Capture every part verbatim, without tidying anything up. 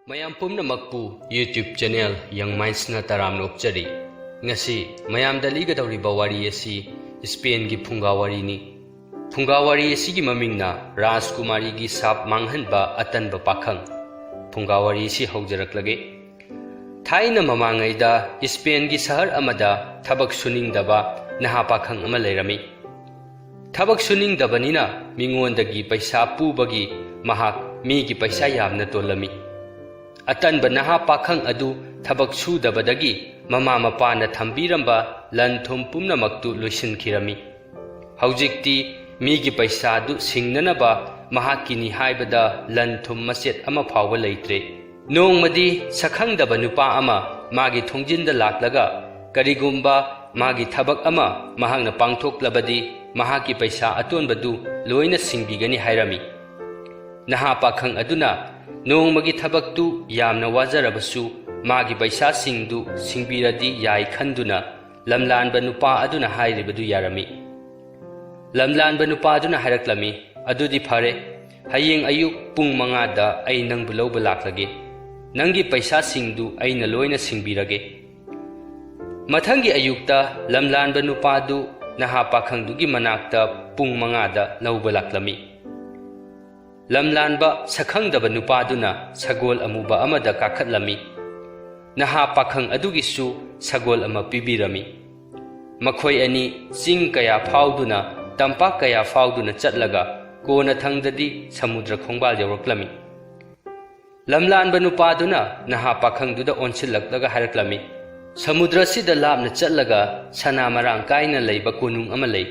ꯃꯌꯥꯝ ꯄꯨꯝꯅꯃꯛꯄꯨ YouTube channel Young Mindsꯅ ꯇꯔꯥꯝꯅ ꯑꯣꯛꯆꯔꯤ꯫ ꯉꯁꯤ ꯃꯌꯥꯝꯗ ꯂꯤꯒꯗꯧꯔꯤꯕ ꯋꯥꯔꯤ ꯑꯁꯤ ꯁ꯭ꯄꯦꯟꯒꯤ ꯐꯨꯡꯒꯥ ꯋꯥꯔꯤꯅꯤ꯫ ꯐꯨꯡꯒꯥ ꯋꯥꯔꯤ ꯑꯁꯤꯒꯤ ꯃꯃꯤꯡꯅ ꯔꯥꯖꯀꯨꯃꯥꯔꯤꯒꯤ ꯁꯥꯞ ꯃꯥꯡꯍꯟꯕ ꯑꯇꯟꯕ ꯄꯥꯈꯪ꯫ ꯐꯨꯡꯒꯥ ꯋꯥꯔꯤ ꯑꯁꯤ ꯍꯧꯖꯔꯛꯂꯒꯦ꯫ ꯊꯥꯏꯅ ꯃꯃꯥꯡꯉꯩꯗ ꯁ꯭ꯄꯦꯟꯒꯤ ꯁꯍꯔ ꯑꯃꯗ ꯊꯕꯛ ꯁꯨꯅꯤꯡꯗꯕ ꯅꯍꯥ ꯄꯥꯈꯪ ꯑꯃ ꯂꯩꯔꯝꯃꯤ꯫ ꯊꯕꯛ ꯁꯨꯅꯤꯡꯗꯕꯅꯤꯅ ꯃꯤꯉꯣꯟꯗꯒꯤ ꯄꯩꯁꯥ ꯄꯨꯕꯒꯤ ꯃꯍꯥꯛ ꯃꯤꯒꯤ ꯄꯩꯁꯥ ꯌꯥꯝꯅ ꯇꯣꯜꯂꯝꯃꯤ꯫ ꯑꯇꯟꯕ ꯅꯍꯥ ꯄꯥꯈꯪ ꯑꯗꯨ ꯊꯕꯛ ꯁꯨꯗꯕꯗꯒꯤ ꯃꯃꯥ ꯃꯄꯥꯅ ꯊꯝꯕꯤꯔꯝꯕ ꯂꯟ ꯊꯨꯝ ꯄꯨꯝꯅꯃꯛꯇꯨ ꯂꯣꯏꯁꯤꯟꯈꯤꯔꯝꯃꯤ꯫ ꯍꯧꯖꯤꯛꯇꯤ ꯃꯤꯒꯤ ꯄꯩꯁꯥꯗꯨ ꯁꯤꯡꯅꯅꯕ ꯃꯍꯥꯛꯀꯤꯅꯤ ꯍꯥꯏꯕꯗ ꯂꯟ ꯊꯨꯝ ꯃꯆꯦꯠ ꯑꯃ ꯐꯥꯎꯕ ꯂꯩꯇ꯭ꯔꯦ꯫ ꯅꯣꯡꯃꯗꯤ ꯁꯛꯈꯪꯗꯕ ꯅꯨꯄꯥ ꯑꯃ ꯃꯥꯒꯤ ꯊꯣꯡꯖꯤꯟꯗ ꯂꯥꯛꯂꯒ, ꯀꯔꯤꯒꯨꯝꯕ ꯃꯥꯒꯤ ꯊꯕꯛ ꯑꯃ ꯃꯍꯥꯛꯅ ꯄꯥꯡꯊꯣꯛꯂꯕꯗꯤ ꯃꯍꯥꯛꯀꯤ ꯄꯩꯁꯥ ꯑꯇꯣꯟꯕꯗꯨ ꯂꯣꯏꯅ ꯁꯤꯡꯕꯤꯒꯅꯤ ꯍꯥꯏꯔꯝꯃꯤ꯫ ꯅꯍꯥ ꯄꯥꯈꯪ ꯑꯗꯨꯅ ꯅꯣꯡꯃꯒꯤ ꯊꯕꯛꯇꯨ ꯌꯥꯝꯅ ꯋꯥꯖꯔꯕꯁꯨ ꯃꯥꯒꯤ ꯄꯩꯁꯥꯁꯤꯡꯗꯨ ꯁꯤꯡꯕꯤꯔꯗꯤ ꯌꯥꯏ ꯈꯟꯗꯨꯅ ꯂꯝꯂꯥꯟꯕ ꯅꯨꯄꯥ ꯑꯗꯨꯅ ꯍꯥꯏꯔꯤꯕꯗꯨ ꯌꯥꯔꯝꯃꯤ꯫ ꯂꯝꯂꯥꯟꯕ ꯅꯨꯄꯥ ꯑꯗꯨꯅ ꯍꯥꯏꯔꯛꯂꯝꯃꯤ, "ꯑꯗꯨꯗꯤ ꯐꯔꯦ, ꯍꯌꯦꯡ ꯑꯌꯨꯛ ꯄꯨꯡ ꯃꯉꯥꯗ ꯑꯩ ꯅꯪꯕꯨ ꯂꯧꯕ ꯂꯥꯛꯂꯒꯦ꯫ ꯅꯪꯒꯤ ꯄꯩꯁꯥꯁꯤꯡꯗꯨ ꯑꯩꯅ ꯂꯣꯏꯅ ꯁꯤꯡꯕꯤꯔꯒꯦ꯫" ꯃꯊꯪꯒꯤ ꯑꯌꯨꯛꯇ ꯂꯝꯂꯥꯟꯕ ꯅꯨꯄꯥꯗꯨ ꯅꯍꯥ ꯄꯥꯈꯪꯗꯨꯒꯤ ꯃꯅꯥꯛꯇ ꯄꯨꯡ ꯃꯉꯥꯗ ꯂꯧꯕ ꯂꯥꯛꯂꯝꯃꯤ꯫ ꯂꯝꯂꯥꯟꯕ ꯁꯛꯈꯪꯗꯕ ꯅꯨꯄꯥꯗꯨꯅ ꯁꯒꯣꯜ ꯑꯃꯨꯕ ꯑꯃꯗ ꯀꯥꯈꯠꯂꯝꯃꯤ꯫ ꯅꯍꯥ ꯄꯥꯈꯪ ꯑꯗꯨꯒꯤꯁꯨ ꯁꯒꯣꯜ ꯑꯃ ꯄꯤꯕꯤꯔꯝꯃꯤ꯫ ꯃꯈꯣꯏ ꯑꯅꯤ ꯆꯤꯡ ꯀꯌꯥ ꯐꯥꯎꯗꯨꯅ, ꯇꯝꯄꯥꯛ ꯀꯌꯥ ꯐꯥꯎꯗꯨꯅ ꯆꯠꯂꯒ ꯀꯣꯟꯅꯊꯪꯗꯗꯤ ꯁꯃꯨꯗ꯭ꯔ ꯈꯣꯡꯕꯥꯜ ꯌꯧꯔꯛꯂꯝꯃꯤ꯫ ꯂꯝꯂꯥꯟꯕ ꯅꯨꯄꯥꯗꯨꯅ ꯅꯍꯥ ꯄꯥꯈꯪꯗꯨꯗ ꯑꯣꯟꯁꯤꯜꯂꯛꯂꯒ ꯍꯥꯏꯔꯛꯂꯝꯃꯤ, "ꯁꯃꯨꯗ꯭ꯔꯁꯤꯗ ꯂꯥꯞꯅ ꯆꯠꯂꯒ ꯁꯅꯥ ꯃꯔꯥꯡ ꯀꯥꯏꯅ ꯂꯩꯕ ꯀꯣꯅꯨꯡ ꯑꯃ ꯂꯩ꯫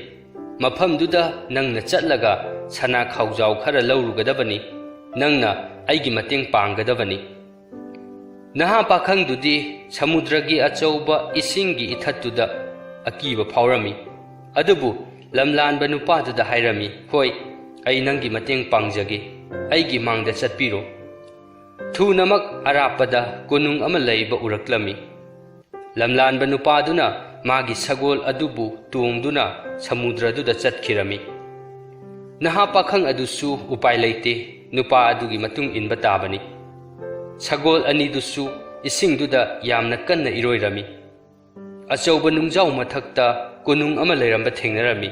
ꯃꯐꯝꯗꯨꯗ ꯅꯪꯅ ꯆꯠꯂꯒ ꯁꯅꯥ ꯈꯥꯎꯖꯥꯎ ꯈꯔ ꯂꯧꯔꯨꯒꯗꯕꯅꯤ꯫ ꯅꯪꯅ ꯑꯩꯒꯤ ꯃꯇꯦꯡ ꯄꯥꯡꯒꯗꯕꯅꯤ꯫" ꯅꯍꯥ ꯄꯥꯈꯪꯗꯨꯗꯤ ꯁꯃꯨꯗ꯭ꯔꯒꯤ ꯑꯆꯧꯕ ꯏꯁꯤꯡꯒꯤ ꯏꯊꯠꯇꯨꯗ ꯑꯀꯤꯕ ꯐꯥꯎꯔꯝꯃꯤ꯫ ꯑꯗꯨꯕꯨ ꯂꯝꯂꯥꯟꯕ ꯅꯨꯄꯥꯗꯨꯗ ꯍꯥꯏꯔꯝꯃꯤ, "ꯍꯣꯏ, ꯑꯩ ꯅꯪꯒꯤ ꯃꯇꯦꯡ ꯄꯥꯡꯖꯒꯦ꯫ ꯑꯩꯒꯤ ꯃꯥꯡꯗ ꯆꯠꯄꯤꯔꯣ꯫" ꯊꯨꯅꯃꯛ ꯑꯔꯥꯞꯄꯗ ꯀꯣꯅꯨꯡ ꯑꯃ ꯂꯩꯕ ꯎꯔꯛꯂꯝꯃꯤ꯫ ꯂꯝꯂꯥꯟꯕ ꯅꯨꯄꯥꯗꯨꯅ ꯃꯥꯒꯤ ꯁꯒꯣꯜ ꯑꯗꯨꯕꯨ ꯇꯣꯡꯗꯨꯅ ꯁꯃꯨꯗ꯭ꯔꯗꯨꯗ ꯆꯠꯈꯤꯔꯝꯃꯤ꯫ ꯅꯍꯥ ꯄꯥꯈꯪ ꯑꯗꯨꯁꯨ ꯎꯄꯥꯏ ꯂꯩꯇꯦ, ꯅꯨꯄꯥ ꯑꯗꯨꯒꯤ ꯃꯇꯨꯡ ꯏꯟꯕ ꯇꯥꯕꯅꯤ꯫ ꯁꯒꯣꯜ ꯑꯅꯤꯗꯨꯁꯨ ꯏꯁꯤꯡꯗꯨꯗ ꯌꯥꯝꯅ ꯀꯟꯅ ꯏꯔꯣꯏꯔꯝꯃꯤ꯫ ꯑꯆꯧꯕ ꯅꯨꯡꯖꯥꯎ ꯃꯊꯛꯇ ꯀꯣꯅꯨꯡ ꯑꯃ ꯂꯩꯔꯝꯕ ꯊꯦꯡꯅꯔꯝꯃꯤ꯫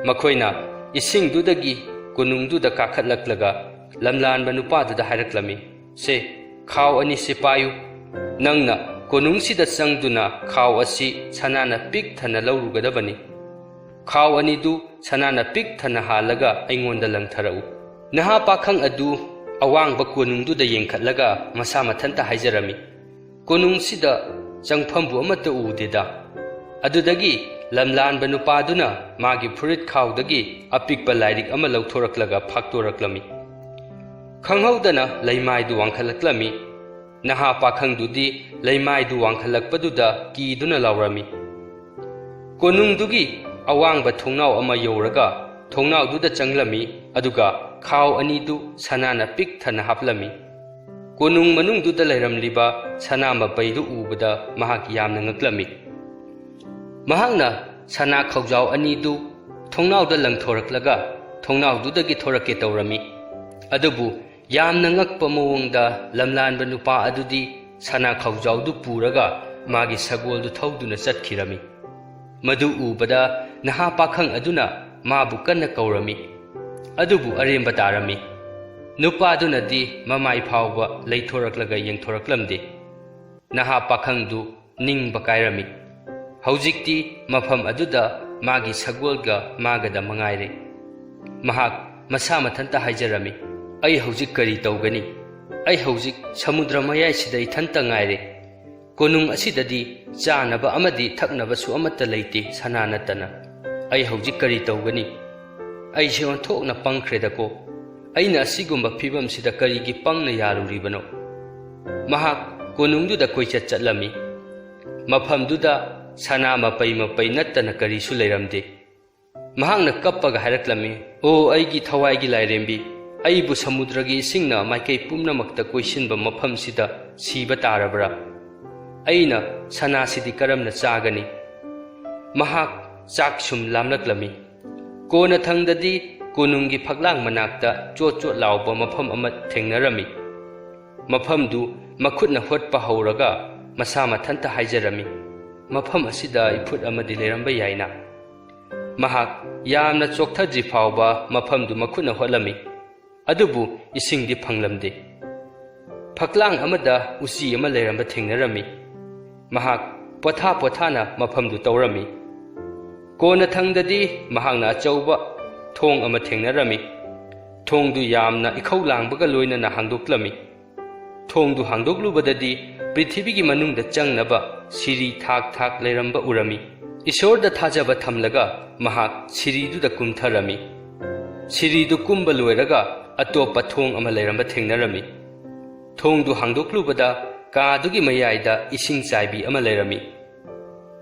ꯃꯈꯣꯏꯅ ꯏꯁꯤꯡꯗꯨꯗꯒꯤ ꯀꯣꯅꯨꯡꯗꯨꯗ ꯀꯥꯈꯠꯂꯛꯂꯒ ꯂꯝꯂꯥꯟꯕ ꯅꯨꯄꯥꯗꯨꯗ ꯍꯥꯏꯔꯛꯂꯝꯃꯤ, "ꯁꯦ, ꯈꯥꯎ ꯑꯅꯤꯁꯦ ꯄꯥꯏꯌꯨ꯫ ꯅꯪꯅ ꯀꯣꯅꯨꯡꯁꯤꯗ ꯆꯪꯗꯨꯅ ꯈꯥꯎ ꯑꯁꯤ ꯁꯅꯥꯅ ꯄꯤꯛ ꯊꯟꯅ ꯂꯧꯔꯨꯒꯗꯕꯅꯤ꯫ ꯈꯥꯎ ꯑꯅꯤꯗꯨ ꯁꯅꯥꯅ ꯄꯤꯛ ꯊꯟꯅ ꯍꯥꯜꯂꯒ ꯑꯩꯉꯣꯟꯗ ꯂꯪꯊꯔꯛꯎ꯫" ꯅꯍꯥ ꯄꯥꯈꯪ ꯑꯗꯨ ꯑꯋꯥꯡꯕ ꯀꯣꯅꯨꯡꯗꯨꯗ ꯌꯦꯡꯈꯠꯂꯒ ꯃꯁꯥ ꯃꯊꯟꯇ ꯍꯥꯏꯖꯔꯝꯃꯤ, "ꯀꯣꯅꯨꯡꯁꯤꯗ ꯆꯪꯐꯝꯕꯨ ꯑꯃꯠꯇ ꯎꯗꯦꯗ꯫" ꯑꯗꯨꯗꯒꯤ ꯂꯝꯂꯥꯟꯕ ꯅꯨꯄꯥꯗꯨꯅ ꯃꯥꯒꯤ ꯐꯨꯔꯤꯠ ꯈꯥꯎꯗꯒꯤ ꯑꯄꯤꯛꯄ ꯂꯥꯏꯔꯤꯛ ꯑꯃ ꯂꯧꯊꯣꯔꯛꯂꯒ ꯐꯥꯛꯇꯣꯔꯛꯂꯝꯃꯤ꯫ ꯈꯪꯍꯧꯗꯅ ꯂꯩꯃꯥꯏꯗꯨ ꯋꯥꯡꯈꯠꯂꯛꯂꯝꯃꯤ꯫ ꯅꯍꯥ ꯄꯥꯈꯪꯗꯨꯗꯤ ꯂꯩꯃꯥꯏꯗꯨ ꯋꯥꯡꯈꯠꯂꯛꯄꯗꯨꯗ ꯀꯤꯗꯨꯅ ꯂꯥꯎꯔꯝꯃꯤ꯫ ꯀꯣꯅꯨꯡꯗꯨꯒꯤ ꯑꯋꯥꯡꯕ ꯊꯣꯡꯅꯥꯎ ꯑꯃ ꯌꯧꯔꯒ ꯊꯣꯡꯅꯥꯎꯗꯨꯗ ꯆꯪꯂꯝꯃꯤ, ꯑꯗꯨꯒ ꯈꯥꯎ ꯑꯅꯤꯗꯨ ꯁꯅꯥꯅ ꯄꯤꯛ ꯊꯟꯅ ꯍꯥꯞꯂꯝꯃꯤ꯫ ꯀꯣꯅꯨꯡ ꯃꯅꯨꯡꯗꯨꯗ ꯂꯩꯔꯝꯂꯤꯕ ꯁꯅꯥ ꯃꯄꯩꯗꯨ ꯎꯕꯗ ꯃꯍꯥꯛ ꯌꯥꯝꯅ ꯉꯛꯂꯝꯃꯤ꯫ ꯃꯍꯥꯛꯅ ꯁꯅꯥ ꯈꯧꯖꯥꯎ ꯑꯅꯤꯗꯨ ꯊꯣꯡꯅꯥꯎꯗ ꯂꯪꯊꯣꯔꯛꯂꯒ ꯊꯣꯡꯅꯥꯎꯗꯨꯗꯒꯤ ꯊꯣꯔꯛꯀꯦ ꯇꯧꯔꯝꯃꯤ꯫ ꯑꯗꯨꯕꯨ ꯌꯥꯝꯅ ꯉꯛꯄ ꯃꯑꯣꯡꯗ ꯂꯝꯂꯥꯟꯕ ꯅꯨꯄꯥ ꯑꯗꯨꯗꯤ ꯁꯅꯥ ꯈꯧꯖꯥꯎꯗꯨ ꯄꯨꯔꯒ ꯃꯥꯒꯤ ꯁꯒꯣꯜꯗꯨ ꯊꯧꯗꯨꯅ ꯆꯠꯈꯤꯔꯝꯃꯤ꯫ ꯃꯗꯨ ꯎꯕꯗ ꯅꯍꯥ ꯄꯥꯈꯪ ꯑꯗꯨꯅ ꯃꯥꯕꯨ ꯀꯟꯅ ꯀꯧꯔꯝꯃꯤ꯫ ꯑꯗꯨꯕꯨ ꯑꯔꯦꯝꯕ ꯇꯥꯔꯝꯃꯤ꯫ ꯅꯨꯄꯥꯗꯨꯅꯗꯤ ꯃꯃꯥꯏ ꯐꯥꯎꯕ ꯂꯩꯊꯣꯔꯛꯂꯒ ꯌꯦꯡꯊꯣꯔꯛꯂꯝꯗꯦ꯫ ꯅꯍꯥ ꯄꯥꯈꯪꯗꯨ ꯅꯤꯡꯕ ꯀꯥꯏꯔꯝꯃꯤ꯫ ꯍꯧꯖꯤꯛꯇꯤ ꯃꯐꯝ ꯑꯗꯨꯗ ꯃꯥꯒꯤ ꯁꯒꯣꯜꯒ ꯃꯥꯒꯗ ꯃꯉꯥꯏꯔꯦ꯫ ꯃꯍꯥꯛ ꯃꯁꯥ ꯃꯊꯟꯇ ꯍꯥꯏꯖꯔꯝꯃꯤ, "ꯑꯩ ꯍꯧꯖꯤꯛ ꯀꯔꯤ ꯇꯧꯒꯅꯤ? ꯑꯩ ꯍꯧꯖꯤꯛ ꯁꯃꯨꯗ꯭ꯔ ꯃꯌꯥꯏꯁꯤꯗ ꯏꯊꯟꯇ ꯉꯥꯏꯔꯦ꯫ ꯀꯣꯅꯨꯡ ꯑꯁꯤꯗꯗꯤ ꯆꯥꯅꯕ ꯑꯃꯗꯤ ꯊꯛꯅꯕꯁꯨ ꯑꯃꯠꯇ ꯂꯩꯇꯦ, ꯁꯅꯥ ꯅꯠꯇꯅ꯫ ꯑꯩ ꯍꯧꯖꯤꯛ ꯀꯔꯤ ꯇꯧꯒꯅꯤ? ꯑꯩꯁꯦ ꯑꯣꯟꯊꯣꯛꯅ ꯄꯪꯈ꯭ꯔꯦꯗꯀꯣ꯫ ꯑꯩꯅ ꯑꯁꯤꯒꯨꯝꯕ ꯐꯤꯕꯝꯁꯤꯗ ꯀꯔꯤꯒꯤ ꯄꯪꯅ ꯌꯥꯔꯨꯔꯤꯕꯅꯣ?" ꯃꯍꯥꯛ ꯀꯣꯅꯨꯡꯗꯨꯗ ꯀꯣꯏꯆꯠ ꯆꯠꯂꯝꯃꯤ꯫ ꯃꯐꯝꯗꯨꯗ ꯁꯅꯥ ꯃꯄꯩ ꯃꯄꯩ ꯅꯠꯇꯅ ꯀꯔꯤꯁꯨ ꯂꯩꯔꯝꯗꯦ꯫ ꯃꯍꯥꯛꯅ ꯀꯞꯄꯒ ꯍꯥꯏꯔꯛꯂꯝꯃꯤ, "ꯑꯣ, ꯑꯩꯒꯤ ꯊꯋꯥꯏꯒꯤ ꯂꯥꯏꯔꯦꯝꯕꯤ, ꯑꯩꯕꯨ ꯁꯃꯨꯗ꯭ꯔꯒꯤ ꯏꯁꯤꯡꯅ ꯃꯥꯏꯀꯩ ꯄꯨꯝꯅꯃꯛꯇ ꯀꯣꯏꯁꯤꯟꯕ ꯃꯐꯝꯁꯤꯗ ꯁꯤꯕ ꯇꯥꯔꯕ꯭ꯔꯥ? ꯑꯩꯅ ꯁꯅꯥꯁꯤꯗꯤ ꯀꯔꯝꯅ ꯆꯥꯒꯅꯤ?" ꯃꯍꯥꯛ ꯆꯥꯛ ꯁꯨꯝ ꯂꯥꯝꯂꯛꯂꯝꯃꯤ꯫ ꯀꯣꯟꯅꯊꯪꯗꯗꯤ ꯀꯣꯅꯨꯡꯒꯤ ꯐꯛꯂꯥꯡ ꯃꯅꯥꯛꯇ ꯆꯣꯠ ꯆꯣꯠ ꯂꯥꯎꯕ ꯃꯐꯝ ꯑꯃ ꯊꯦꯡꯅꯔꯝꯃꯤ꯫ ꯃꯐꯝꯗꯨ ꯃꯈꯨꯠꯅ ꯍꯣꯠꯄ ꯍꯧꯔꯒ ꯃꯁꯥ ꯃꯊꯟꯇ ꯍꯥꯏꯖꯔꯝꯃꯤ, "ꯃꯐꯝ ꯑꯁꯤꯗ ꯏꯐꯨꯠ ꯑꯃꯗꯤ ꯂꯩꯔꯝꯕ ꯌꯥꯏꯅ?" ꯃꯍꯥꯛ ꯌꯥꯝꯅ ꯆꯣꯛꯊꯗ꯭ꯔꯤ ꯐꯥꯎꯕ ꯃꯐꯝꯗꯨ ꯃꯈꯨꯠꯅ ꯍꯣꯠꯂꯝꯃꯤ, ꯑꯗꯨꯕꯨ ꯏꯁꯤꯡꯗꯤ ꯐꯪꯂꯝꯗꯦ꯫ ꯐꯛꯂꯥꯡ ꯑꯃꯗ ꯎꯆꯤ ꯑꯃ ꯂꯩꯔꯝꯕ ꯊꯦꯡꯅꯔꯝꯃꯤ꯫ ꯃꯍꯥꯛ ꯄꯣꯊꯥ ꯄꯣꯊꯥꯅ ꯃꯐꯝꯗꯨ ꯇꯧꯔꯝꯃꯤ꯫ ꯀꯣꯟꯅꯊꯪꯗꯗꯤ ꯃꯍꯥꯛꯅ ꯑꯆꯧꯕ ꯊꯣꯡ ꯑꯃ ꯊꯦꯡꯅꯔꯝꯃꯤ꯫ ꯊꯣꯡꯗꯨ ꯌꯥꯝꯅ ꯏꯈꯧ ꯂꯥꯡꯕꯒ ꯂꯣꯏꯅꯅ ꯍꯥꯡꯗꯣꯛꯂꯝꯃꯤ꯫ ꯊꯣꯡꯗꯨ ꯍꯥꯡꯗꯣꯛꯂꯨꯕꯗꯗꯤ ꯄ꯭ꯔꯤꯊꯤꯕꯤꯒꯤ ꯃꯅꯨꯡꯗ ꯆꯪꯅꯕ ꯁꯤꯔꯤ ꯊꯥꯛ ꯊꯥꯛ ꯂꯩꯔꯝꯕ ꯎꯔꯝꯃꯤ꯫ ꯏꯁꯣꯔꯗ ꯊꯥꯖꯕ ꯊꯝꯂꯒ ꯃꯍꯥꯛ ꯁꯤꯔꯤꯗꯨꯗ ꯀꯨꯝꯊꯔꯝꯃꯤ꯫ ꯁꯤꯔꯤꯗꯨ ꯀꯨꯝꯕ ꯂꯣꯏꯔꯒ ꯑꯇꯣꯞꯄ ꯊꯣꯡ ꯑꯃ ꯂꯩꯔꯝꯕ ꯊꯦꯡꯅꯔꯝꯃꯤ꯫ ꯊꯣꯡꯗꯨ ꯍꯥꯡꯗꯣꯛꯂꯨꯕꯗ ꯀꯥꯗꯨꯒꯤ ꯃꯌꯥꯏꯗ ꯏꯁꯤꯡ ꯆꯥꯏꯕꯤ ꯑꯃ ꯂꯩꯔꯝꯃꯤ꯫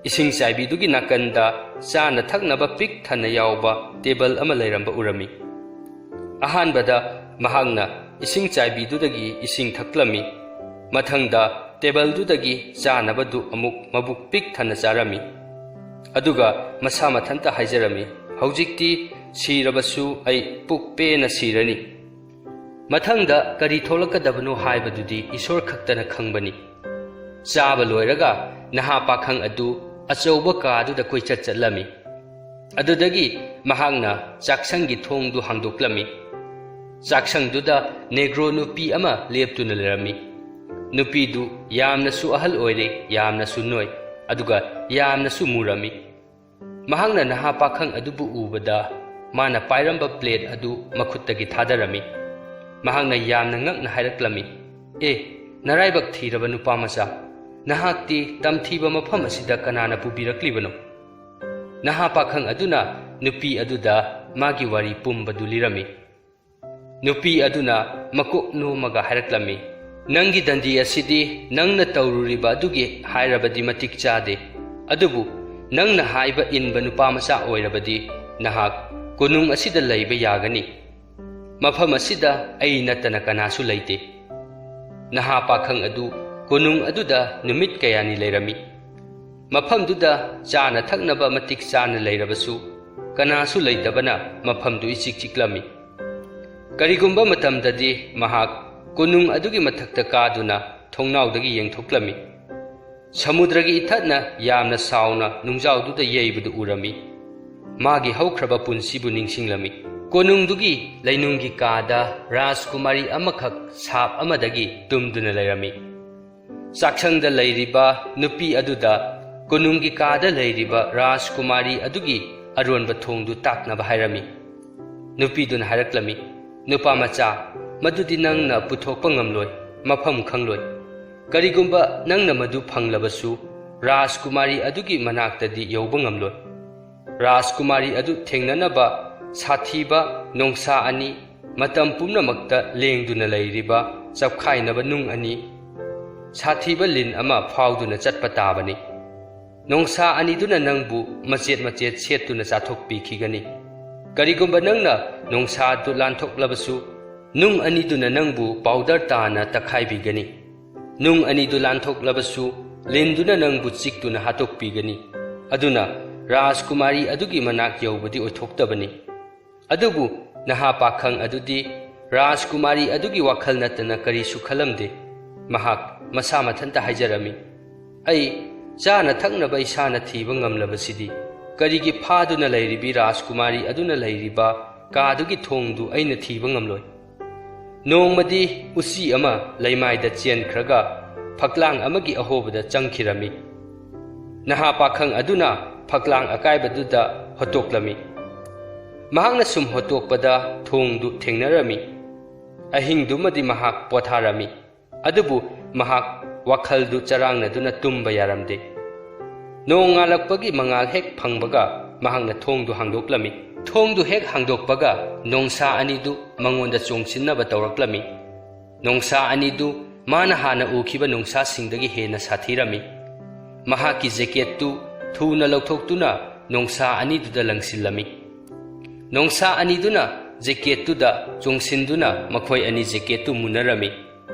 ꯏꯁꯤꯡ ꯆꯥꯏꯕꯤꯗꯨꯒꯤ ꯅꯥꯀꯟꯗ ꯆꯥꯅ ꯊꯛꯅꯕ ꯄꯤꯛ ꯊꯟꯅ ꯌꯥꯎꯕ ꯇꯦꯕꯜ ꯑꯃ ꯂꯩꯔꯝꯕ ꯎꯔꯝꯃꯤ꯫ ꯑꯍꯥꯟꯕꯗ ꯃꯍꯥꯛꯅ ꯏꯁꯤꯡ ꯆꯥꯏꯕꯤꯗꯨꯗꯒꯤ ꯏꯁꯤꯡ ꯊꯛꯂꯝꯃꯤ꯫ ꯃꯊꯪꯗ ꯇꯦꯕꯜꯗꯨꯗꯒꯤ ꯆꯥꯅꯕꯗꯨ ꯑꯃꯨꯛ ꯃꯕꯨꯛ ꯄꯤꯛ ꯊꯟꯅ ꯆꯥꯔꯝꯃꯤ꯫ ꯑꯗꯨꯒ ꯃꯁꯥ ꯃꯊꯟꯇ ꯍꯥꯏꯖꯔꯝꯃꯤ, "ꯍꯧꯖꯤꯛꯇꯤ ꯁꯤꯔꯕꯁꯨ ꯑꯩ ꯄꯨꯛ ꯄꯦꯟꯅ ꯁꯤꯔꯅꯤ"꯫ ꯃꯊꯪꯗ ꯀꯔꯤ ꯊꯣꯛꯂꯛꯀꯗꯕꯅꯣ ꯍꯥꯏꯕꯗꯨꯗꯤ ꯏꯁꯣꯔ ꯈꯛꯇꯅ ꯈꯪꯕꯅꯤ꯫ ꯆꯥꯕ ꯂꯣꯏꯔꯒ ꯅꯍꯥ ꯄꯥꯈꯪ ꯑꯗꯨ ꯑꯆꯧꯕ ꯀꯥꯗꯨꯗ ꯀꯣꯏꯆꯠ ꯆꯠꯂꯝꯃꯤ꯫ ꯑꯗꯨꯗꯒꯤ ꯃꯍꯥꯛꯅ ꯆꯥꯛꯁꯪꯒꯤ ꯊꯣꯡꯗꯨ ꯍꯥꯡꯗꯣꯛꯂꯝꯃꯤ꯫ ꯆꯥꯛꯁꯪꯗꯨꯗ ꯅꯦꯒ꯭ꯔꯣ ꯅꯨꯄꯤ ꯑꯃ ꯂꯦꯞꯇꯨꯅ ꯂꯩꯔꯝꯃꯤ꯫ ꯅꯨꯄꯤꯗꯨ ꯌꯥꯝꯅꯁꯨ ꯑꯍꯜ ꯑꯣꯏꯔꯦ, ꯌꯥꯝꯅꯁꯨ ꯅꯣꯏ, ꯑꯗꯨꯒ ꯌꯥꯝꯅꯁꯨ ꯃꯨꯔꯝꯃꯤ꯫ ꯃꯍꯥꯛꯅ ꯅꯍꯥ ꯄꯥꯈꯪ ꯑꯗꯨꯕꯨ ꯎꯕꯗ ꯃꯥꯅ ꯄꯥꯏꯔꯝꯕ ꯄ꯭ꯂꯦꯠ ꯑꯗꯨ ꯃꯈꯨꯠꯇꯒꯤ ꯊꯥꯗꯔꯝꯃꯤ꯫ ꯃꯍꯥꯛꯅ ꯌꯥꯝꯅ ꯉꯛꯅ ꯍꯥꯏꯔꯛꯂꯝꯃꯤ, "ꯑꯦ, ꯅꯔꯥꯏꯕꯛ ꯊꯤꯔꯕ ꯅꯨꯄꯥ ꯃꯆꯥ, ꯅꯍꯥꯛꯇꯤ ꯇꯝꯊꯤꯕ ꯃꯐꯝ ꯑꯁꯤꯗ ꯀꯅꯥꯅ ꯄꯨꯕꯤꯔꯛꯂꯤꯕꯅꯣ?" ꯅꯍꯥ ꯄꯥꯈꯪ ꯑꯗꯨꯅ ꯅꯨꯄꯤ ꯑꯗꯨꯗ ꯃꯥꯒꯤ ꯋꯥꯔꯤ ꯄꯨꯝꯕꯗꯨ ꯂꯤꯔꯝꯃꯤ꯫ ꯅꯨꯄꯤ ꯑꯗꯨꯅ ꯃꯀꯣꯛ ꯅꯣꯝꯃꯒ ꯍꯥꯏꯔꯛꯂꯝꯃꯤ, "ꯅꯪꯒꯤ ꯗꯟꯗꯤ ꯑꯁꯤꯗꯤ ꯅꯪꯅ ꯇꯧꯔꯨꯔꯤꯕ ꯑꯗꯨꯒꯤ ꯍꯥꯏꯔꯕꯗꯤ ꯃꯇꯤꯛ ꯆꯥꯗꯦ꯫ ꯑꯗꯨꯕꯨ ꯅꯪꯅ ꯍꯥꯏꯕ ꯏꯟꯕ ꯅꯨꯄꯥ ꯃꯆꯥ ꯑꯣꯏꯔꯕꯗꯤ ꯅꯍꯥꯛ ꯀꯣꯅꯨꯡ ꯑꯁꯤꯗ ꯂꯩꯕ ꯌꯥꯒꯅꯤ꯫ ꯃꯐꯝ ꯑꯁꯤꯗ ꯑꯩ ꯅꯠꯇꯅ ꯀꯅꯥꯁꯨ ꯂꯩꯇꯦ"꯫ ꯅꯍꯥ ꯄꯥꯈꯪ ꯑꯗꯨ ꯀꯣꯅꯨꯡ ꯑꯗꯨꯗ ꯅꯨꯃꯤꯠ ꯀꯌꯥꯅꯤ ꯂꯩꯔꯝꯃꯤ꯫ ꯃꯐꯝꯗꯨꯗ ꯆꯥꯅ ꯊꯛꯅꯕ ꯃꯇꯤꯛ ꯆꯥꯅ ꯂꯩꯔꯕꯁꯨ, ꯀꯅꯥꯁꯨ ꯂꯩꯇꯕꯅ ꯃꯐꯝꯗꯨ ꯏꯆꯤꯛ ꯆꯤꯛꯂꯝꯃꯤ꯫ ꯀꯔꯤꯒꯨꯝꯕ ꯃꯇꯝꯗꯗꯤ ꯃꯍꯥꯛ ꯀꯣꯅꯨꯡ ꯑꯗꯨꯒꯤ ꯃꯊꯛꯇ ꯀꯥꯗꯨꯅ ꯊꯣꯡꯅꯥꯎꯗꯒꯤ ꯌꯦꯡꯊꯣꯛꯂꯝꯃꯤ꯫ ꯁꯃꯨꯗ꯭ꯔꯒꯤ ꯏꯊꯠꯅ ꯌꯥꯝꯅ ꯁꯥꯎꯅ ꯅꯨꯡꯖꯥꯎꯗꯨꯗ ꯌꯩꯕꯗꯨ ꯎꯔꯝꯃꯤ꯫ ꯃꯥꯒꯤ ꯍꯧꯈ꯭ꯔꯕ ꯄꯨꯟꯁꯤꯕꯨ ꯅꯤꯡꯁꯤꯡꯂꯝꯃꯤ꯫ ꯀꯣꯅꯨꯡꯗꯨꯒꯤ ꯂꯩꯅꯨꯡꯒꯤ ꯀꯥꯗ ꯔꯥꯖꯀꯨꯃꯥꯔꯤ ꯑꯃꯈꯛ ꯁꯥꯞ ꯑꯃꯗꯒꯤ ꯇꯨꯝꯗꯨꯅ ꯂꯩꯔꯝꯃꯤ꯫ ꯆꯥꯛꯁꯪꯗ ꯂꯩꯔꯤꯕ ꯅꯨꯄꯤ ꯑꯗꯨꯗ ꯀꯣꯅꯨꯡꯒꯤ ꯀꯥꯗ ꯂꯩꯔꯤꯕ ꯔꯥꯖꯀꯨꯃꯥꯔꯤ ꯑꯗꯨꯒꯤ ꯑꯔꯣꯟꯕ ꯊꯣꯡꯗꯨ ꯇꯥꯛꯅꯕ ꯍꯥꯏꯔꯝꯃꯤ꯫ ꯅꯨꯄꯤꯗꯨꯅ ꯍꯥꯏꯔꯛꯂꯝꯃꯤ, "ꯅꯨꯄꯥ ꯃꯆꯥ, ꯃꯗꯨꯗꯤ ꯅꯪꯅ ꯄꯨꯊꯣꯛꯄ ꯉꯝꯂꯣꯏ, ꯃꯐꯝ ꯈꯪꯂꯣꯏ꯫ ꯀꯔꯤꯒꯨꯝꯕ ꯅꯪꯅ ꯃꯗꯨ ꯐꯪꯂꯕꯁꯨ, ꯔꯥꯖꯀꯨꯃꯥꯔꯤ ꯑꯗꯨꯒꯤ ꯃꯅꯥꯛꯇꯗꯤ ꯌꯧꯕ ꯉꯝꯂꯣꯏ꯫ ꯔꯥꯖꯀꯨꯃꯥꯔꯤ ꯑꯗꯨ ꯊꯦꯡꯅꯅꯕ ꯁꯥꯊꯤꯕ ꯅꯣꯡꯁꯥ ꯑꯅꯤ, ꯃꯇꯝ ꯄꯨꯝꯅꯃꯛꯇ ꯂꯦꯡꯗꯨꯅ ꯂꯩꯔꯤꯕ ꯆꯞꯈꯥꯏꯅꯕ ꯅꯨꯡ ꯑꯅꯤ, ꯁꯥꯊꯤꯕ ꯂꯤꯟ ꯑꯃ ꯐꯥꯎꯗꯨꯅ ꯆꯠꯄ ꯇꯥꯕꯅꯤ꯫ ꯅꯣꯡꯁꯥ ꯑꯅꯤꯗꯨꯅ ꯅꯪꯕꯨ ꯃꯆꯦꯠ ꯃꯆꯦꯠ ꯁꯦꯠꯇꯨꯅ ꯆꯥꯊꯣꯛꯄꯤꯈꯤꯒꯅꯤ꯫ ꯀꯔꯤꯒꯨꯝꯕ ꯅꯪꯅ ꯅꯣꯡꯁꯥꯗꯨ ꯂꯥꯟꯊꯣꯛꯂꯕꯁꯨ, ꯅꯨꯡ ꯑꯅꯤꯗꯨꯅ ꯅꯪꯕꯨ ꯄꯥꯎꯗꯔ ꯇꯥꯅ ꯇꯛꯈꯥꯏꯕꯤꯒꯅꯤ꯫ ꯅꯨꯡ ꯑꯅꯤꯗꯨ ꯂꯥꯟꯊꯣꯛꯂꯕꯁꯨ, ꯂꯤꯟꯗꯨꯅ ꯅꯪꯕꯨ ꯆꯤꯛꯇꯨꯅ ꯍꯥꯠꯇꯣꯛꯄꯤꯒꯅꯤ꯫ ꯑꯗꯨꯅ ꯔꯥꯖꯀꯨꯃꯥꯔꯤ ꯑꯗꯨꯒꯤ ꯃꯅꯥꯛ ꯌꯧꯕꯗꯤ ꯑꯣꯏꯊꯣꯛꯇꯕꯅꯤ꯫" ꯑꯗꯨꯕꯨ ꯅꯍꯥ ꯄꯥꯈꯪ ꯑꯗꯨꯗꯤ ꯔꯥꯖꯀꯨꯃꯥꯔꯤ ꯑꯗꯨꯒꯤ ꯋꯥꯈꯜ ꯅꯠꯇꯅ ꯀꯔꯤꯁꯨ ꯈꯜꯂꯝꯗꯦ꯫ ꯃꯍꯥꯛ ꯃꯁꯥ ꯃꯊꯟꯇ ꯍꯥꯏꯖꯔꯝꯃꯤ, "ꯑꯩ ꯆꯥꯅ ꯊꯛꯅꯕ ꯏꯁꯥꯅ ꯊꯤꯕ ꯉꯝꯂꯕꯁꯤꯗꯤ, ꯀꯔꯤꯒꯤ ꯐꯥꯗꯨꯅ ꯂꯩꯔꯤꯕꯤ ꯔꯥꯖꯀꯨꯃꯥꯔꯤ ꯑꯗꯨꯅ ꯂꯩꯔꯤꯕ ꯀꯥꯗꯨꯒꯤ ꯊꯣꯡꯗꯨ ꯑꯩꯅ ꯊꯤꯕ ꯉꯝꯂꯣꯏ?" ꯅꯣꯡꯃꯗꯤ ꯎꯆꯤ ꯑꯃ ꯂꯩꯃꯥꯏꯗ ꯆꯦꯟꯈ꯭ꯔꯒ ꯐꯛꯂꯥꯡ ꯑꯃꯒꯤ ꯑꯍꯣꯕꯗ ꯆꯪꯈꯤꯔꯝꯃꯤ꯫ ꯅꯍꯥ ꯄꯥꯈꯪ ꯑꯗꯨꯅ ꯐꯛꯂꯥꯡ ꯑꯀꯥꯏꯕꯗꯨꯗ ꯍꯣꯠꯇꯣꯛꯂꯝꯃꯤ꯫ ꯃꯍꯥꯛꯅ ꯁꯨꯝ ꯍꯣꯠꯇꯣꯛꯄꯗ ꯊꯣꯡꯗꯨ ꯊꯦꯡꯅꯔꯝꯃꯤ꯫ ꯑꯍꯤꯡꯗꯨꯃꯗꯤ ꯃꯍꯥꯛ ꯄꯣꯊꯥꯔꯝꯃꯤ꯫ ꯑꯗꯨꯕꯨ ꯃꯍꯥꯛ ꯋꯥꯈꯜꯗꯨ ꯆꯔꯥꯡꯅꯗꯨꯅ ꯇꯨꯝꯕ ꯌꯥꯔꯝꯗꯦ꯫ ꯅꯣꯡꯉꯥꯜꯂꯛꯄꯒꯤ ꯃꯉꯥꯜ ꯍꯦꯛ ꯐꯪꯕꯒ ꯃꯍꯥꯛꯅ ꯊꯣꯡꯗꯨ ꯍꯥꯡꯗꯣꯛꯂꯝꯃꯤ꯫ ꯊꯣꯡꯗꯨ ꯍꯦꯛ ꯍꯥꯡꯗꯣꯛꯄꯒ ꯅꯣꯡꯁꯥ ꯑꯅꯤꯗꯨ ꯃꯉꯣꯟꯗ ꯆꯣꯡꯁꯤꯟꯅꯕ ꯇꯧꯔꯛꯂꯝꯃꯤ꯫ ꯅꯣꯡꯁꯥ ꯑꯅꯤꯗꯨ ꯃꯥꯅ ꯍꯥꯟꯅ ꯎꯈꯤꯕ ꯅꯣꯡꯁꯥꯁꯤꯡꯗꯒꯤ ꯍꯦꯟꯅ ꯁꯥꯊꯤꯔꯝꯃꯤ꯫ ꯃꯍꯥꯛꯀꯤ ꯖꯦꯀꯦꯠꯇꯨ ꯊꯨꯅ ꯂꯧꯊꯣꯛꯇꯨꯅ ꯅꯣꯡꯁꯥ ꯑꯅꯤꯗꯨꯗ ꯂꯪꯁꯤꯜꯂꯝꯃꯤ꯫ ꯅꯣꯡꯁꯥ ꯑꯅꯤꯗꯨꯅ ꯖꯦꯀꯦꯠꯇꯨꯗ ꯆꯣꯡꯁꯤꯟꯗꯨꯅ ꯃꯈꯣꯏ ꯑꯅꯤ ꯖꯦꯀꯦꯠꯇꯨ ꯃꯨꯟꯅꯔꯝꯃꯤ꯫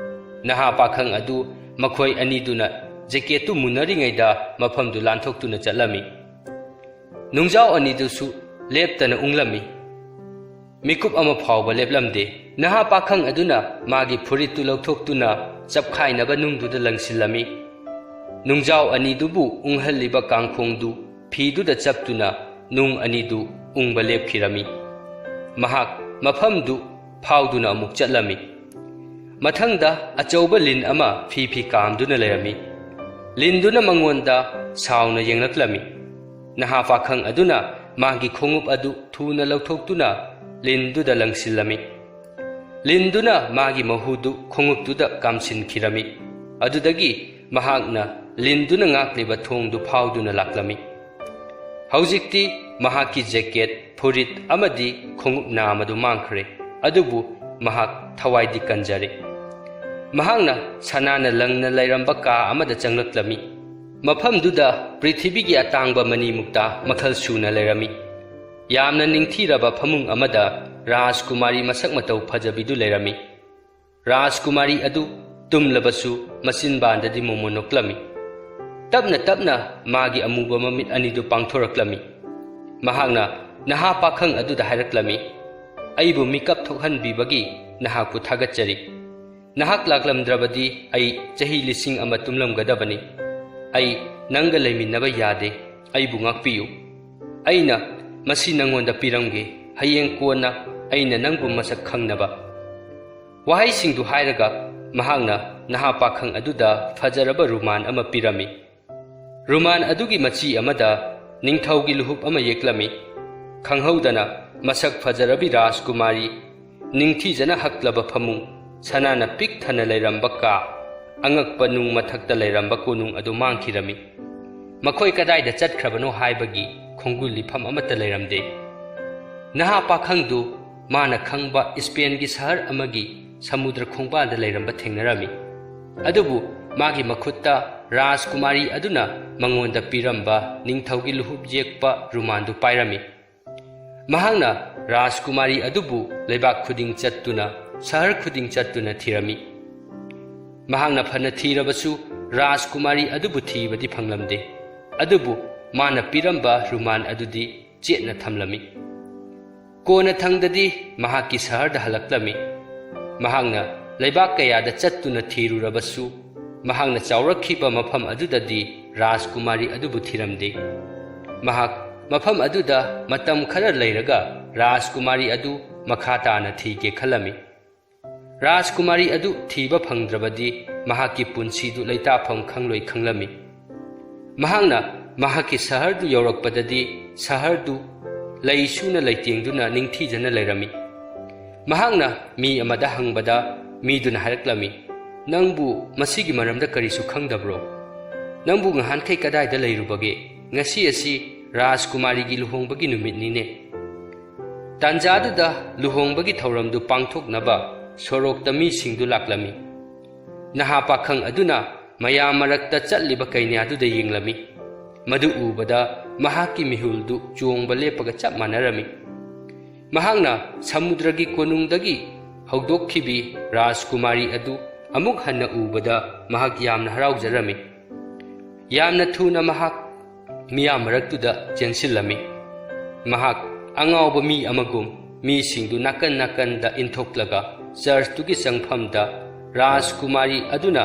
ꯅꯍꯥ ꯄꯥꯈꯪ ꯑꯗꯨ ꯃꯈꯣꯏ ꯑꯅꯤꯗꯨꯅ ꯖꯦꯀꯦꯠꯇꯨ ꯃꯨꯟꯅꯔꯤꯉꯩꯗ ꯃꯐꯝꯗꯨ ꯂꯥꯟꯊꯣꯛꯇꯨꯅ ꯆꯠꯂꯝꯃꯤ꯫ ꯅꯨꯡꯖꯥꯎ ꯑꯅꯤꯗꯨꯁꯨ ꯂꯦꯞꯇꯅ ꯎꯪꯂꯝꯃꯤ꯫ ꯃꯤꯀꯨꯞ ꯑꯃ ꯐꯥꯎꯕ ꯂꯦꯞꯂꯝꯗꯦ꯫ ꯅꯍꯥ ꯄꯥꯈꯪ ꯑꯗꯨꯅ ꯃꯥꯒꯤ ꯐꯨꯔꯤꯠꯇꯨ ꯂꯧꯊꯣꯛꯇꯨꯅ ꯆꯞꯈꯥꯏꯅꯕ ꯅꯨꯡꯗꯨꯗ ꯂꯪꯁꯤꯜꯂꯝꯃꯤ꯫ ꯅꯨꯡꯖꯥꯎ ꯑꯅꯤꯗꯨꯕꯨ ꯎꯪꯍꯜꯂꯤꯕ ꯀꯥꯡꯈꯣꯡꯗꯨ ꯐꯤꯗꯨꯗ ꯆꯞꯇꯨꯅ ꯅꯨꯡ ꯑꯅꯤꯗꯨ ꯎꯪꯕ ꯂꯦꯞꯈꯤꯔꯝꯃꯤ꯫ ꯃꯍꯥꯛ ꯃꯐꯝꯗꯨ ꯐꯥꯎꯗꯨꯅ ꯑꯃꯨꯛ ꯆꯠꯂꯝꯃꯤ꯫ ꯃꯊꯪꯗ ꯑꯆꯧꯕ ꯂꯤꯟ ꯑꯃ ꯐꯤ ꯐꯤ ꯀꯥꯝꯗꯨꯅ ꯂꯩꯔꯝꯃꯤ꯫ ꯂꯤꯟꯗꯨꯅ ꯃꯉꯣꯟꯗ ꯁꯥꯎꯅ ꯌꯦꯡꯂꯛꯂꯝꯃꯤ꯫ ꯅꯍꯥ ꯄꯥꯈꯪ ꯑꯗꯨꯅ ꯃꯥꯒꯤ ꯈꯣꯡꯎꯞ ꯑꯗꯨ ꯊꯨꯅ ꯂꯧꯊꯣꯛꯇꯨꯅ ꯂꯤꯟꯗꯨꯗ ꯂꯪꯁꯤꯜꯂꯝꯃꯤ꯫ ꯂꯤꯟꯗꯨꯅ ꯃꯥꯒꯤ ꯃꯍꯨꯗꯨ ꯈꯣꯡꯎꯞꯇꯨꯗ ꯀꯥꯝꯁꯤꯟꯈꯤꯔꯝꯃꯤ꯫ ꯑꯗꯨꯗꯒꯤ ꯃꯍꯥꯛꯅ ꯂꯤꯟꯗꯨꯅ ꯉꯥꯛꯂꯤꯕ ꯊꯣꯡꯗꯨ ꯐꯥꯎꯗꯨꯅ ꯂꯥꯛꯂꯝꯃꯤ꯫ ꯍꯧꯖꯤꯛꯇꯤ ꯃꯍꯥꯛꯀꯤ ꯖꯦꯀꯦꯠ, ꯐꯨꯔꯤꯠ ꯑꯃꯗꯤ ꯈꯣꯡꯎꯞ ꯅꯥꯝꯃꯗꯨ ꯃꯥꯡꯈ꯭ꯔꯦ꯫ ꯑꯗꯨꯕꯨ ꯃꯍꯥꯛ ꯊꯋꯥꯏꯗꯤ ꯀꯟꯖꯔꯦ꯫ ꯃꯍꯥꯛꯅ ꯁꯅꯥꯅ ꯂꯪꯅ ꯂꯩꯔꯝꯕ ꯀꯥ ꯑꯃꯗ ꯆꯪꯂꯛꯂꯝꯃꯤ꯫ ꯃꯐꯝꯗꯨꯗ ꯄ꯭ꯔꯤꯊꯤꯕꯤꯒꯤ ꯑꯇꯥꯡꯕ ꯃꯅꯤ ꯃꯨꯛꯇꯥ ꯃꯈꯜ ꯁꯨꯅ ꯂꯩꯔꯝꯃꯤ꯫ ꯌꯥꯝꯅ ꯅꯤꯡꯊꯤꯔꯕ ꯐꯃꯨꯡ ꯑꯃꯗ ꯔꯥꯖꯀꯨꯃꯥꯔꯤ ꯃꯁꯛ ꯃꯇꯧ ꯐꯖꯕꯤꯗꯨ ꯂꯩꯔꯝꯃꯤ꯫ ꯔꯥꯖꯀꯨꯃꯥꯔꯤ ꯑꯗꯨ ꯇꯨꯝꯂꯕꯁꯨ ꯃꯆꯤꯟꯕꯥꯟꯗꯗꯤ ꯃꯣꯃꯣꯟ ꯅꯣꯛꯂꯝꯃꯤ꯫ ꯇꯞꯅ ꯇꯞꯅ ꯃꯥꯒꯤ ꯑꯃꯨꯕ ꯃꯃꯤꯠ ꯑꯅꯤꯗꯨ ꯄꯥꯡꯊꯣꯔꯛꯂꯝꯃꯤ꯫ ꯃꯍꯥꯛꯅ ꯅꯍꯥ ꯄꯥꯈꯪ ꯑꯗꯨꯗ ꯍꯥꯏꯔꯛꯂꯝꯃꯤ, "ꯑꯩꯕꯨ ꯃꯤꯀꯞ ꯊꯣꯛꯍꯟꯕꯤꯕꯒꯤ ꯅꯍꯥꯛꯄꯨ ꯊꯥꯒꯠꯆꯔꯤ꯫ ꯅꯍꯥꯛ ꯂꯥꯛꯂꯝꯗ꯭ꯔꯕꯗꯤ ꯑꯩ ꯆꯍꯤ ꯂꯤꯁꯤꯡ ꯑꯃ ꯇꯨꯝꯂꯝꯒꯗꯕꯅꯤ꯫ ꯑꯩ ꯅꯪꯒ ꯂꯩꯃꯤꯟꯅꯕ ꯌꯥꯗꯦ꯫ ꯑꯩꯕꯨ ꯉꯥꯛꯄꯤꯌꯨ꯫ ꯑꯩꯅ ꯃꯁꯤ ꯅꯪꯉꯣꯟꯗ ꯄꯤꯔꯝꯒꯦ꯫ ꯍꯌꯦꯡ ꯀꯣꯟꯅ ꯑꯩꯅ ꯅꯪꯕꯨ ꯃꯁꯛ ꯈꯪꯅꯕ꯫" ꯋꯥꯍꯩꯁꯤꯡꯗꯨ ꯍꯥꯏꯔꯒ ꯃꯍꯥꯛꯅ ꯅꯍꯥ ꯄꯥꯈꯪ ꯑꯗꯨꯗ ꯐꯖꯔꯕ ꯔꯨꯃꯥꯟ ꯑꯃ ꯄꯤꯔꯝꯃꯤ꯫ ꯔꯨꯃꯥꯟ ꯑꯗꯨꯒꯤ ꯃꯆꯤ ꯑꯃꯗ ꯅꯤꯡꯊꯧꯒꯤ ꯂꯨꯍꯨꯞ ꯑꯃ ꯌꯦꯛꯂꯝꯃꯤ꯫ ꯈꯪꯍꯧꯗꯅ ꯃꯁꯛ ꯐꯖꯔꯕꯤ ꯔꯥꯖꯀꯨꯃꯥꯔꯤ, ꯅꯤꯡꯊꯤꯖꯅ ꯍꯛꯂꯕ ꯐꯃꯨꯡ, ꯁꯅꯥꯅ ꯄꯤꯛ ꯊꯟꯅ ꯂꯩꯔꯝꯕ ꯀꯥ, ꯑꯉꯛꯄ ꯅꯨꯡ ꯃꯊꯛꯇ ꯂꯩꯔꯝꯕ ꯀꯣꯅꯨꯡ ꯑꯗꯨ ꯃꯥꯡꯈꯤꯔꯝꯃꯤ꯫ ꯃꯈꯣꯏ ꯀꯗꯥꯏꯗ ꯆꯠꯈ꯭ꯔꯕꯅꯣ ꯍꯥꯏꯕꯒꯤ ꯈꯣꯡꯒꯨꯜ ꯂꯤꯐꯝ ꯑꯃꯠꯇ ꯂꯩꯔꯝꯗꯦ꯫ ꯅꯍꯥ ꯄꯥꯈꯪꯗꯨ ꯃꯥꯅ ꯈꯪꯕ ꯏꯁꯄꯦꯟꯒꯤ ꯁꯍꯔ ꯑꯃꯒꯤ ꯁꯃꯨꯗ꯭ꯔ ꯈꯣꯡꯕꯥꯜꯗ ꯂꯩꯔꯝꯕ ꯊꯦꯡꯅꯔꯝꯃꯤ꯫ ꯑꯗꯨꯕꯨ ꯃꯥꯒꯤ ꯃꯈꯨꯠꯇ ꯔꯥꯖꯀꯨꯃꯥꯔꯤ ꯑꯗꯨꯅ ꯃꯉꯣꯟꯗ ꯄꯤꯔꯝꯕ ꯅꯤꯡꯊꯧꯒꯤ ꯂꯨꯍꯨꯞ ꯌꯦꯛꯄ ꯔꯨꯃꯥꯟꯗꯨ ꯄꯥꯏꯔꯝꯃꯤ꯫ ꯃꯍꯥꯛꯅ ꯔꯥꯖꯀꯨꯃꯥꯔꯤ ꯑꯗꯨꯕꯨ ꯂꯩꯕꯥꯛ ꯈꯨꯗꯤꯡ ꯆꯠꯇꯨꯅ, ꯁꯍꯔ ꯈꯨꯗꯤꯡ ꯆꯠꯇꯨꯅ ꯊꯤꯔꯝꯃꯤ꯫ ꯃꯍꯥꯛꯅ ꯐꯅ ꯊꯤꯔꯕꯁꯨ ꯔꯥꯖꯀꯨꯃꯥꯔꯤ ꯑꯗꯨꯕꯨ ꯊꯤꯕꯗꯤ ꯐꯪꯂꯝꯗꯦ꯫ ꯑꯗꯨꯕꯨ ꯃꯥꯅ ꯄꯤꯔꯝꯕ ꯔꯨꯃꯥꯟ ꯑꯗꯨꯗꯤ ꯆꯦꯠꯅ ꯊꯝꯂꯝꯃꯤ꯫ ꯀꯣꯟꯅꯊꯪꯗꯗꯤ ꯃꯍꯥꯛꯀꯤ ꯁꯍꯔꯗ ꯍꯜꯂꯛꯂꯝꯃꯤ꯫ ꯃꯍꯥꯛꯅ ꯂꯩꯕꯥꯛ ꯀꯌꯥꯗ ꯆꯠꯇꯨꯅ ꯊꯤꯔꯨꯔꯕꯁꯨ, ꯃꯍꯥꯛꯅ ꯆꯥꯎꯔꯛꯈꯤꯕ ꯃꯐꯝ ꯑꯗꯨꯗꯗꯤ ꯔꯥꯖꯀꯨꯃꯥꯔꯤ ꯑꯗꯨꯕꯨ ꯊꯤꯔꯝꯗꯦ꯫ ꯃꯍꯥꯛ ꯃꯐꯝ ꯑꯗꯨꯗ ꯃꯇꯝ ꯈꯔ ꯂꯩꯔꯒ ꯔꯥꯖꯀꯨꯃꯥꯔꯤ ꯑꯗꯨ ꯃꯈꯥ ꯇꯥꯅ ꯊꯤꯒꯦ ꯈꯜꯂꯝꯃꯤ꯫ ꯔꯥꯖꯀꯨꯃꯥꯔꯤ ꯑꯗꯨ ꯊꯤꯕ ꯐꯪꯗ꯭ꯔꯕꯗꯤ ꯃꯍꯥꯛꯀꯤ ꯄꯨꯟꯁꯤꯗꯨ ꯂꯩꯇꯥꯐꯝ ꯈꯪꯂꯣꯏ ꯈꯪꯂꯝꯃꯤ꯫ ꯃꯍꯥꯛꯅ ꯃꯍꯥꯛꯀꯤ ꯁꯍꯔꯗꯨ ꯌꯧꯔꯛꯄꯗꯗꯤ ꯁꯍꯔꯗꯨ ꯂꯩ ꯁꯨꯅ ꯂꯩꯇꯦꯡꯗꯨꯅ ꯅꯤꯡꯊꯤꯖꯅ ꯂꯩꯔꯝꯃꯤ꯫ ꯃꯍꯥꯛꯅ ꯃꯤ ꯑꯃꯗ ꯍꯪꯕꯗ ꯃꯤꯗꯨꯅ ꯍꯥꯏꯔꯛꯂꯝꯃꯤ, "ꯅꯪꯕꯨ ꯃꯁꯤꯒꯤ ꯃꯔꯝꯗ ꯀꯔꯤꯁꯨ ꯈꯪꯗꯕ꯭ꯔꯣ? ꯅꯪꯕꯨ ꯉꯍꯥꯟꯈꯩ ꯀꯗꯥꯏꯗ ꯂꯩꯔꯨꯕꯒꯦ? ꯉꯁꯤ ꯑꯁꯤ ꯔꯥꯖꯀꯨꯃꯥꯔꯤꯒꯤ ꯂꯨꯍꯣꯡꯕꯒꯤ ꯅꯨꯃꯤꯠꯅꯤꯅꯦ꯫" ꯇꯥꯟꯖꯥꯗꯨꯗ ꯂꯨꯍꯣꯡꯕꯒꯤ ꯊꯧꯔꯝꯗꯨ ꯄꯥꯡꯊꯣꯛꯅꯕ ꯁꯣꯔꯣꯛꯇ ꯃꯤꯁꯤꯡꯗꯨ ꯂꯥꯛꯂꯝꯃꯤ꯫ ꯅꯍꯥ ꯄꯥꯈꯪ ꯑꯗꯨꯅ ꯃꯌꯥꯝ ꯃꯔꯛꯇ ꯆꯠꯂꯤꯕ ꯀꯩꯅ꯭ꯌꯥꯗꯨꯗ ꯌꯦꯡꯂꯝꯃꯤ꯫ ꯃꯗꯨ ꯎꯕꯗ ꯃꯍꯥꯛꯀꯤ ꯃꯤꯍꯨꯜꯗꯨ ꯆꯣꯡꯕ ꯂꯦꯞꯄꯒ ꯆꯞ ꯃꯥꯟꯅꯔꯝꯃꯤ꯫ ꯃꯍꯥꯛꯅ ꯁꯃꯨꯗ꯭ꯔꯒꯤ ꯀꯣꯅꯨꯡꯗꯒꯤ ꯍꯧꯗꯣꯛꯈꯤꯕꯤ ꯔꯥꯖꯀꯨꯃꯥꯔꯤ ꯑꯗꯨ ꯑꯃꯨꯛ ꯍꯟꯅ ꯎꯕꯗ ꯃꯍꯥꯛ ꯌꯥꯝꯅ ꯍꯔꯥꯎꯖꯔꯝꯃꯤ꯫ ꯌꯥꯝꯅ ꯊꯨꯅ ꯃꯍꯥꯛ ꯃꯤꯌꯥꯝ ꯃꯔꯛꯇꯨꯗ ꯆꯦꯟꯁꯤꯜꯂꯝꯃꯤ꯫ ꯃꯍꯥꯛ ꯑꯉꯥꯎꯕ ꯃꯤ ꯑꯃꯒꯨꯝ ꯃꯤꯁꯤꯡꯗꯨ ꯅꯥꯀꯟ ꯅꯥꯀꯟꯗ ꯏꯟꯊꯣꯛꯂꯒ ꯆꯔꯆꯇꯨꯒꯤ ꯆꯪꯐꯝꯗ ꯔꯥꯖꯀꯨꯃꯥꯔꯤ ꯑꯗꯨꯅ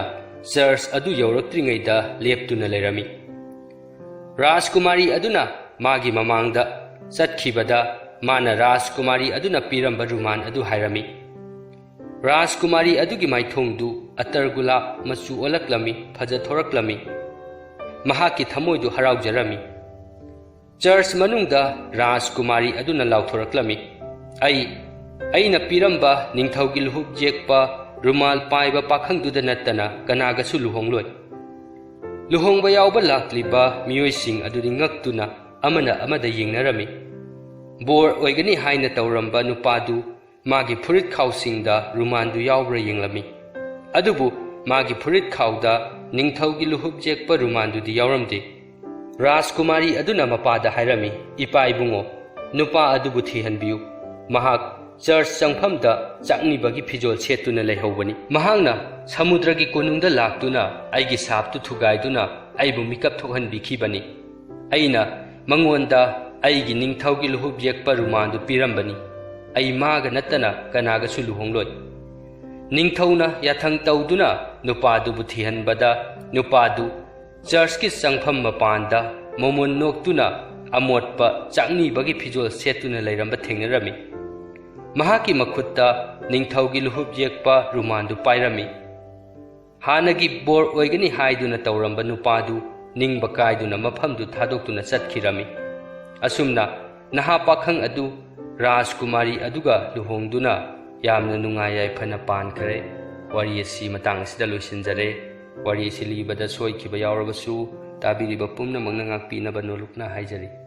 ꯆꯔꯆ ꯑꯗꯨ ꯌꯧꯔꯛꯇ꯭ꯔꯤꯉꯩꯗ ꯂꯦꯞꯇꯨꯅ ꯂꯩꯔꯝꯃꯤ꯫ ꯔꯥꯖꯀꯨꯃꯥꯔꯤ ꯑꯗꯨꯅ ꯃꯥꯒꯤ ꯃꯃꯥꯡꯗ ꯆꯠꯈꯤꯕꯗ ꯃꯥꯅ ꯔꯥꯖꯀꯨꯃꯥꯔꯤ ꯑꯗꯨꯅ ꯄꯤꯔꯝꯕ ꯔꯨꯃꯥꯟ ꯑꯗꯨ ꯍꯥꯏꯔꯝꯃꯤ꯫ ꯔꯥꯖꯀꯨꯃꯥꯔꯤ ꯑꯗꯨꯒꯤ ꯃꯥꯏꯊꯣꯡꯗꯨ ꯑꯇꯔ ꯒꯨꯂꯥꯞ ꯃꯆꯨ ꯑꯣꯜꯂꯛꯂꯝꯃꯤ, ꯐꯖꯊꯣꯔꯛꯂꯝꯃꯤ꯫ ꯃꯍꯥꯛꯀꯤ ꯊꯃꯣꯏꯗꯨ ꯍꯔꯥꯎꯖꯔꯝꯃꯤ꯫ ꯆꯔꯆ ꯃꯅꯨꯡꯗ ꯔꯥꯖꯀꯨꯃꯥꯔꯤ ꯑꯗꯨꯅ ꯂꯥꯎꯊꯣꯔꯛꯂꯝꯃꯤ, "ꯑꯩ, ꯑꯩꯅ ꯄꯤꯔꯝꯕ ꯅꯤꯡꯊꯧꯒꯤ ꯂꯨꯍꯨꯞ ꯌꯦꯛꯄ ꯔꯨꯃꯥꯜ ꯄꯥꯏꯕ ꯄꯥꯈꯪꯗꯨꯗ ꯅꯠꯇꯅ ꯀꯅꯥꯒꯁꯨ ꯂꯨꯍꯣꯡꯂꯣꯏ꯫" ꯂꯨꯍꯣꯡꯕ ꯌꯥꯎꯕ ꯂꯥꯛꯂꯤꯕ ꯃꯤꯑꯣꯏꯁꯤꯡ ꯑꯗꯨꯗꯤ ꯉꯛꯇꯨꯅ ꯑꯃꯅ ꯑꯃꯗ ꯌꯦꯡꯅꯔꯝꯃꯤ꯫ ꯕꯣꯔ ꯑꯣꯏꯒꯅꯤ ꯍꯥꯏꯅ ꯇꯧꯔꯝꯕ ꯅꯨꯄꯥꯗꯨ ꯃꯥꯒꯤ ꯐꯨꯔꯤꯠ ꯈꯥꯎꯁꯤꯡꯗ ꯔꯨꯃꯥꯟꯗꯨ ꯌꯥꯎꯕ꯭ꯔꯥ ꯌꯦꯡꯂꯝꯃꯤ꯫ ꯑꯗꯨꯕꯨ ꯃꯥꯒꯤ ꯐꯨꯔꯤꯠ ꯈꯥꯎꯗ ꯅꯤꯡꯊꯧꯒꯤ ꯂꯨꯍꯨꯞ ꯌꯦꯛꯄ ꯔꯨꯃꯥꯟꯗꯨꯗꯤ ꯌꯥꯎꯔꯝꯗꯦ꯫ ꯔꯥꯖꯀꯨꯃꯥꯔꯤ ꯑꯗꯨꯅ ꯃꯄꯥꯗ ꯍꯥꯏꯔꯝꯃꯤ, "ꯏꯄꯥ ꯏꯕꯨꯡꯉꯣ, ꯅꯨꯄꯥ ꯑꯗꯨꯕꯨ ꯊꯤꯍꯟꯕꯤꯌꯨ꯫ ꯃꯍꯥꯛ ꯆꯔꯆ ꯆꯪꯐꯝꯗ ꯆꯥꯛꯅꯤꯕꯒꯤ ꯐꯤꯖꯣꯜ ꯁꯦꯠꯇꯨꯅ ꯂꯩꯍꯧꯕꯅꯤ꯫" ꯃꯍꯥꯛꯅ ꯁꯃꯨꯗ꯭ꯔꯒꯤ ꯀꯣꯅꯨꯡꯗ ꯂꯥꯛꯇꯨꯅ ꯑꯩꯒꯤ ꯁꯥꯞꯇꯨ ꯊꯨꯒꯥꯏꯗꯨꯅ ꯑꯩꯕꯨ ꯃꯤꯀꯞ ꯊꯣꯛꯍꯟꯕꯤꯈꯤꯕꯅꯤ꯫ ꯑꯩꯅ ꯃꯉꯣꯟꯗ ꯑꯩꯒꯤ ꯅꯤꯡꯊꯧꯒꯤ ꯂꯨꯍꯨꯞ ꯌꯦꯛꯄ ꯔꯨꯃꯥꯟꯗꯨ ꯄꯤꯔꯝꯕꯅꯤ꯫ ꯑꯩ ꯃꯥꯒ ꯅꯠꯇꯅ ꯀꯅꯥꯒꯁꯨ ꯂꯨꯍꯣꯡꯂꯣꯏ꯫ ꯅꯤꯡꯊꯧꯅ ꯌꯥꯊꯪ ꯇꯧꯗꯨꯅ ꯅꯨꯄꯥꯗꯨꯕꯨ ꯊꯤꯍꯟꯕꯗ ꯅꯨꯄꯥꯗꯨ ꯆꯔꯆꯀꯤ ꯆꯪꯐꯝ ꯃꯄꯥꯟꯗ ꯃꯣꯃꯣꯟ ꯅꯣꯛꯇꯨꯅ ꯑꯃꯣꯠꯄ ꯆꯥꯛꯅꯤꯕꯒꯤ ꯐꯤꯖꯣꯜ ꯁꯦꯠꯇꯨꯅ ꯂꯩꯔꯝꯕ ꯊꯦꯡꯅꯔꯝꯃꯤ꯫ ꯃꯍꯥꯛꯀꯤ ꯃꯈꯨꯠꯇ ꯅꯤꯡꯊꯧꯒꯤ ꯂꯨꯍꯨꯞ ꯌꯦꯛꯄ ꯔꯨꯃꯥꯟꯗꯨ ꯄꯥꯏꯔꯝꯃꯤ꯫ ꯍꯥꯟꯅꯒꯤ ꯕꯣꯔ ꯑꯣꯏꯒꯅꯤ ꯍꯥꯏꯗꯨꯅ ꯇꯧꯔꯝꯕ ꯅꯨꯄꯥꯗꯨ ꯅꯤꯡꯕ ꯀꯥꯏꯗꯨꯅ ꯃꯐꯝꯗꯨ ꯊꯥꯗꯣꯛꯇꯨꯅ ꯆꯠꯈꯤꯔꯝꯃꯤ꯫ ꯑꯁꯨꯝꯅ ꯅꯍꯥ ꯄꯥꯈꯪ ꯑꯗꯨ ꯔꯥꯖꯀꯨꯃꯥꯔꯤ ꯑꯗꯨꯒ ꯂꯨꯍꯣꯡꯗꯨꯅ ꯌꯥꯝꯅ ꯅꯨꯡꯉꯥꯏ ꯌꯥꯏꯐꯅ ꯄꯥꯟꯈ꯭ꯔꯦ꯫ ꯋꯥꯔꯤ ꯑꯁꯤ ꯃꯇꯥꯡ ꯑꯁꯤꯗ ꯂꯣꯏꯁꯤꯟꯖꯔꯦ꯫ ꯋꯥꯔꯤ ꯑꯁꯤ ꯂꯤꯕꯗ ꯁꯣꯏꯈꯤꯕ ꯌꯥꯎꯔꯕꯁꯨ ꯇꯥꯕꯤꯔꯤꯕ ꯄꯨꯝꯅꯃꯛꯅ ꯉꯥꯛꯄꯤꯅꯕ ꯅꯣꯂꯨꯛꯅ ꯍꯥꯏꯖꯔꯤ꯫